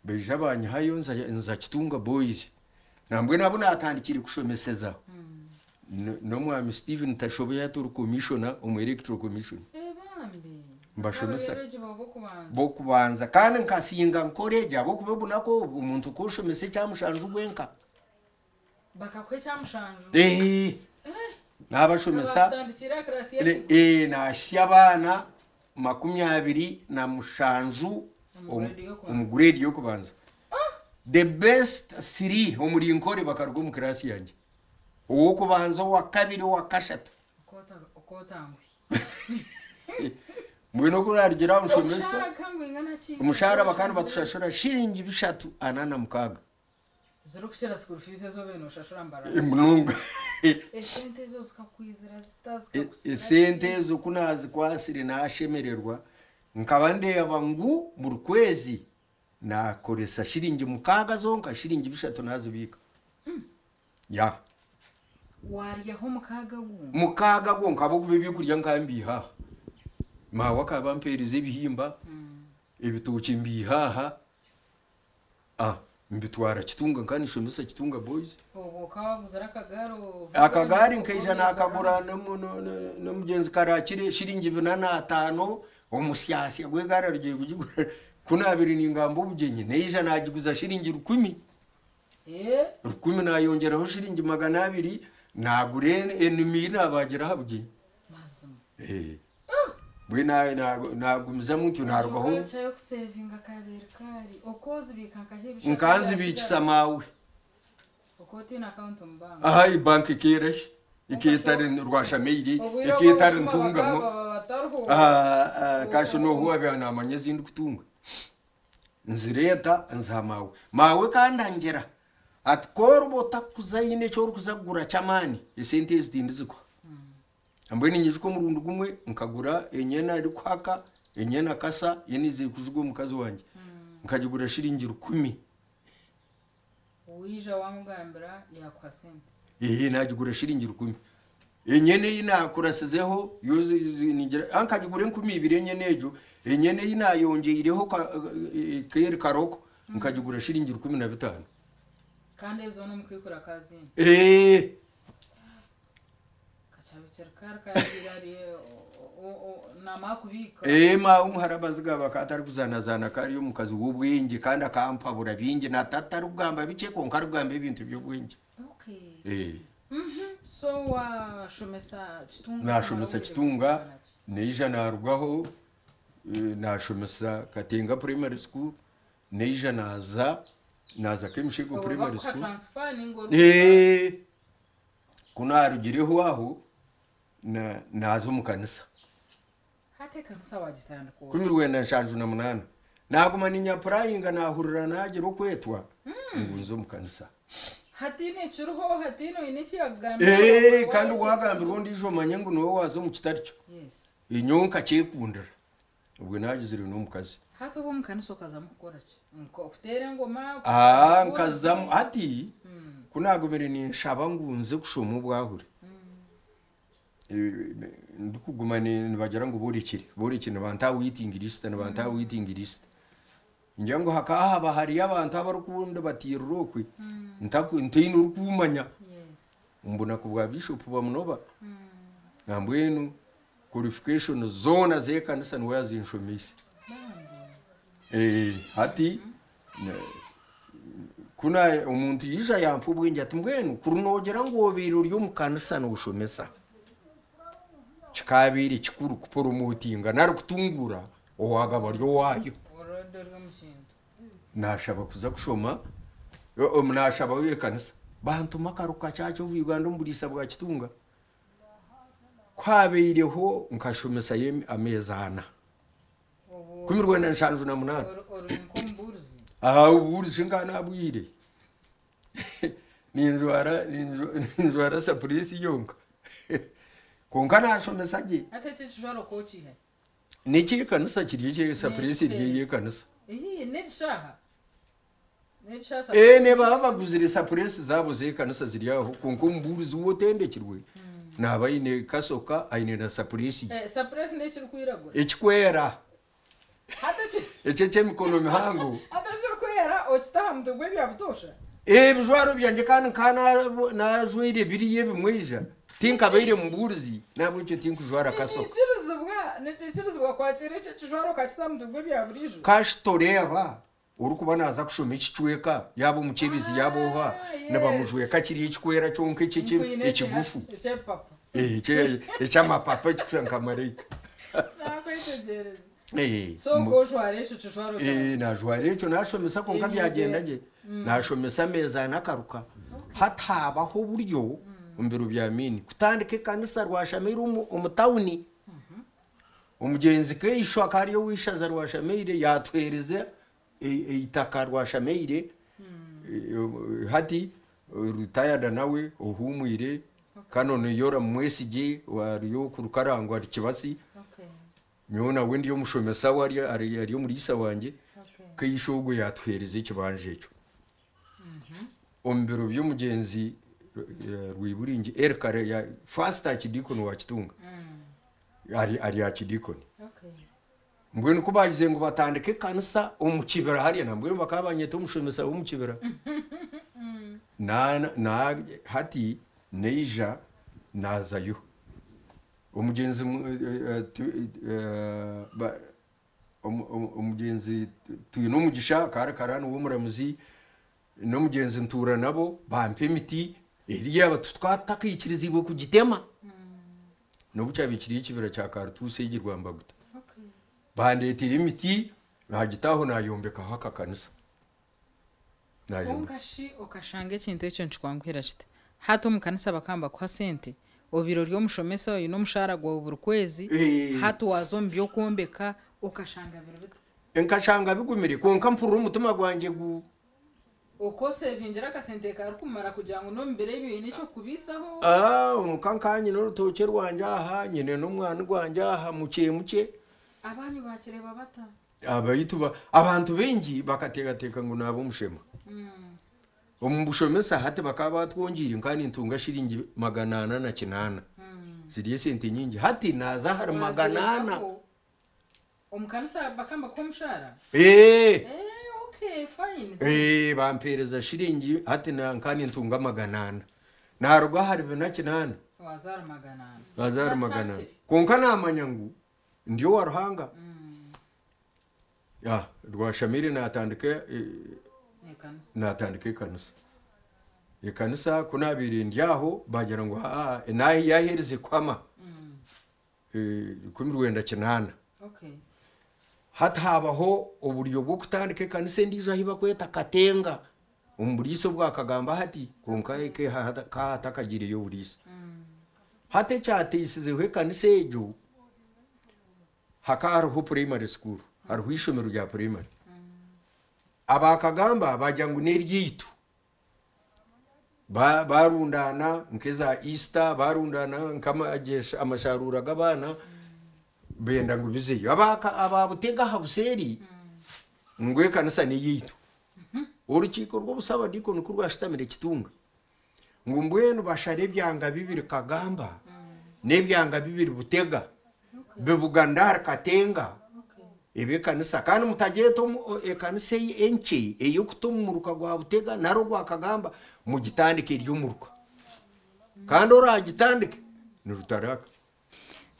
baija banyihayo nza nza Kitunga boys. Nambwenu abu natandikire kushomeseza n'omwami Stephen Tashobya hati ori commissioner omu electoral commission. Eh bambi. Mbashomesa. Bakaba abeegi baawe b'okubanza. B'okubanza kandi nkasinga nkora egye ahabw'okuba obunaku obu omuntu ku oshomesa ekya mushanju bwenka. Bakakuha ekya mushanju? Eh. Nabashomesa. Bakutandikiire aha kirasi y'ekiguru? Eh, nahitsya abaana 27 omu grade y'okubanza. The best three omuri Nkore bakaruga omu kirasi yangye. Ow'okubanza, owakabiri, owakashatu. Okotanguhi. Mbwenu oku narugira aho nshomesa. Omushahara gukaba nigwingana ki? Omushahara bakaba nibatushashura shiringi bishatu ana na mukaaga. Zirikukira school fees ezi obaire noshashura mbarara. Munonga. Esente ezo zikakwizira zita zikakusira Esente ezo ku naazikwatsire naashemererwa, nkaba ndeeba ngu buri kwezi naakoresa shiringi mukaaga zonka, shiringi bishatu naazibiika. Ya. Waaryaho mukaaga gwonka? Mukaaga gwonka ahabw'okuba ebyokurya nkaba mbiiha aha. Maawe akaba ampeereza ebihimba, ebitookye mbiiha aha. Ah, mbitwara Kitunga nkaba ninshomesa Kitunga Boys. Obwo okaba waguzire akagaari ovuga Akagaari niko nkaija obeegurira? naakagura n'omugyenzi Karakire shiringi bina n'ataano, omusyasya gw'egaari arugire kugigura ku naabaire ningamba obugyenyi naija naagiguza shiringi rukumi. Eh? Rukumi naayongyeraho shiringi 200 naagura enimi ei naabaagira aha bugyenyi. Mazima. Eh. Mbwenu naagumizamu ntyo naarugaho. Egyo culture y'okusevinga kabaire kari. Oku ozibiika nkahi ebishaka Nkanzibiikisa ebyasigara? maawe. Oku otaine account omu bank? Aha bank ekeera shi? Ekeetari Rwashameire, Obwire obu ekeetari abashuma Ntungamo. bakaba baba batariho. Kashi n'oha owaabaire naamanya ezi ndikutunga? Nzireeta nziha maawe. Maawe kandi angira ati ku oriba otarikuza haine eki orikuza kugura ky'amaani, esente ezi tindizikuha. Mbwenu ninyijuka omurundi gumwe nkagura enyena erikuhaka, enyena kasa yoona eizire kujugwa omukazi wangye. Nkagigura shiringi rukumi. Waija wamugambira yakuha sente. Eeh nagigura shiringi rukumi. Enyena ei naakurasizeho yo ningira nkagigura 2000 enyena egyo, enyena ei naayongyeireho keeri karoko nkagigura shiringi 1500. Kandi ezo n'omukaikuru akaaziine. Eeh. Ee, maawe omuhara Bazigaba akaba atarikuzaanazaana ka ari omukazi w'obwengye kandi akampabura bingi. Na tata arikugamba bikye kwonka arikugamba ebintu by'obwengye. Ee. Naashomesa Kitunga, naija naarugaho naashomesa Katenga Primary School, naija naaza naaza Kemishego Primary School. Ee. Ku naarugireho aho, naaza omu kanisa. Hati ekanisa waagitandika ota? 1978. Naaguma niinyapurayinga naahurira naagira okwetwa ngu nze omu kanisa. Hataine ekiriho, hataine oine eki yaakugambira. Kandi waagambirwa ondiijo omanye ngu niwe waaza omu kitari kyo. Nyowe nkakyekundira. Obwe naagizire n'omukazi. Hati obu omu kanisa okazamu kukora ki? Okuteera engoma? Nkazamu hati ku naagumire ninshaba ngu nze kushoma obwahure, ndikuguma nibagira ngu borekire, borekire nibantaha waiting list, nibantaha waiting list. Ningira ngu hakaba haba hariyo abantu abarikundibatiirira okwe ntaine orikuumanya. Omu bunaku bwa Bishop Bamunoba, nambwenu qualification zoona z'ekanisa niwe yazinshomeise. Hati ku omuntu yaija yampa obwengye ati mbwenu kuri noogira ngu obaire ori omu kanisa nooshomesa, kikaabaire kikuru kuporomotinga nari kutunguura owaagaba ari owaayo. Naashaba kuza kushoma, naashabayo ekanisa bantuma Karuka Church of Uganda omu buriisa bwa Kitunga. Ku haabaireho nkashomesayo ameezi ana. 1978. Ori nk'omubuurizi? Aha obubuurizi nka naabwire. Ninjwara ninjwara sapuresi yonka. Kwonka naashomesa gye. Hati eki ekijwaro okookiiha? N'eky'ekanisa kiri eky'esapuresi eri ey'ekanisa. Ii, n'ekishaaha? Ee, nibaba baguzire sapuresi zaabo z'ekanisa ziri aho, kwonka omubuurizi we otendekirwe naaba aine kasoka aine na sapuresi ye. Sapuresi n'ekirikwiragura? Ekikwera. Eki eky'emikono mihango. Hati ekirikwera okita aha mutwe gw'ebya butoosha? Ebijwaro byangye kandi nka najwaire biriya ebimweija, tinkabaire mubuurizi n'ahabw'ekyo tinkujwara kasoka. Nikiikirizibwa, nikiikirizibwa kwakiira eki ekijwaro okakita aha mutwe gw'ebya buriijo? Kasita oreeba Orikuba naaza kushoma ekicweka, yaaba omukyebezi yaaba oha, nibamujweka kiri ekikwera kyonka ekigufu, eky'amapapa ekikushusha nka maraika. Naajwara ekyo naashomesa kwonka byagyenda gye. Naashomesa ameezi ana akaruka. Hati haabaho oburyo omu biro bya Amiini kutandika ekanisa Rwashameire omu tawuni. Omugyenzi Keisho akaba ari ow'eishaza Rwashameire yaatuheereza eitaka Rwashameire hati rutayada nawe ohuumwire Canon Yoram Mwesigye ari oku Rukarangwa ari Kibasi nyowe nawe ndi omushomesa we ari omuriisa wangye Keisho ogwo yaatuheereza ekibanja ekyo. Omu biro by'omugyenzi Rwiburingi Elikana first Archdeacon wa Kitunga ari ari Archdeacon. Mbwenu ku baagizire ngu batandike ekanisa omu kibira hariya nambwenu bakaba banyeta omushomesa w'omu kibira. Na na hati naija naazayo. Omugyenzi Omugyenzi Twinomugisha akaba ari karaani w'omuramuzi n'omugyenzi ntuura nabo bampa emiti eri yaaba tukaba tutakaikiriziibwe kugitema n'obu kyabaire kiri ekibira kya karutuusi egi Rwambaguta. Bandeetera emiti naagita aho naayombekaho akakanisa. Kwonka shi okashanga ekintu ekyo nikikwanguhira kita? Hati omu kanisa bakaba nibakuha sente, obaire ori omushomesa oine omushaara gwawe buri kwezi, hati waaza omu by'okwombeka okashanga biri bita? Nkashanga bigumire kwonka mpurira omutima gwangye gu. Oka osevingira akasente karikumara kugira ngu n'omu biro ebi oine eky'okukubaisaho? Omuka nkaba nyine orutookye rwangye aha, nyine n'omwani gwangye aha mukye mukye. Abanyu baakireeba bata? Abaitu abantu baingi bakateekateeka ngu naaba omushema. Omu bushomesa hati bakaba batwongyeire nkaba nintunga shiringi 408. Ziri esente nyingi. Hati naaza ahari 400. Omu kanisa bakaba nibakuha omushaara? Ee. Eh, okay, fine. Ee, bampeereza shiringi hati nkaba nintunga 400. Naaruga ahari 408. Waaza ahari 400. Naaza ahari 400. Kwonka naamanya ngu Ndi owa Ruhanga. Ya, Rwashamire naatandika naatandika ekanisa. Ekanisa ku naabaire ndi aho baagira ngu haa yaaherize kuhama 1980. Hati haabaho oburyo bw'okutandika ekanisa endiijo ahu barikweta Katenga. Omu buriisa obwa Kagamba hati, kwonka ka hatakagiireyo oburiisa. Hati ekyateisizeho ekanisa egyo, hakaba hariho primary school, hariho eishomero rya primary. Aba Kagamba baagira ngu n'eryaitu. Baarundaana nk'eza Easter, baarundaana nk'amasharuura g'abaana, benda ngu bizeyo. Aba Butega aha buseeri ngu ekanisa n'eyaitu. Orukiiko rw'obusabadiikoni ku rwashutamire Kitunga, ngu mbwenu bashare ebyanga bibiri Kagamba n'ebyanga bibiri Butega, bibugane ahari Katenga ebe ekanisa. Kandi mutagyeta ekanisa enkye ey'okuta omu muruka gwa Butega nari ogwa Kagamba, mugitandike eri omuruka. Kandi oraagitandike ni Rutaraka.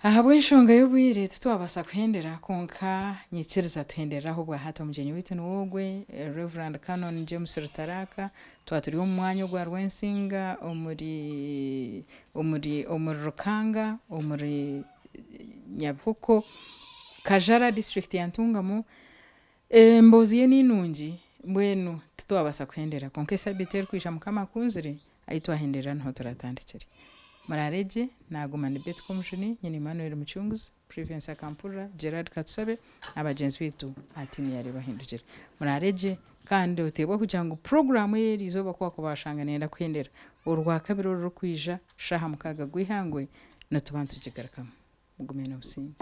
Ahabw'enshonga y'obwire titwabaasa kuhendera kwonka nyikiriza tuhenderere aho obwahati omugyenyi waitu niwe ogwe Rev Canon James Rutaraka twaba turi omu mwanya ogwa Rwensinga omuri omuri omuri Rukanga omuri Nyabihuko Kajara district ya Ntungamo Emboozi ye ni nungi, mbwenu titwabaasa kuhendera kwonka esabiiti erikwija Mukama akunzire, ahi twahenderera niho turatandikire. Muraare gye, naaguma ni Betty Komujuni, nyina Emmanuel Mucunguzi, Privence Akampurira, Gerard Katusabe na bagyenzi baitu aha tiimu ya Reeba Ohindukire. Muraare gye kandi oteebwa kugira ngu puroguraamu ey'eri izooba ku waakuba waashanga neeyenda kuhendera, Orwakabiri orurikwija shaaha mukaaga gw'eihangwe nituba nitugigarukamu. Mugume n'obusingye.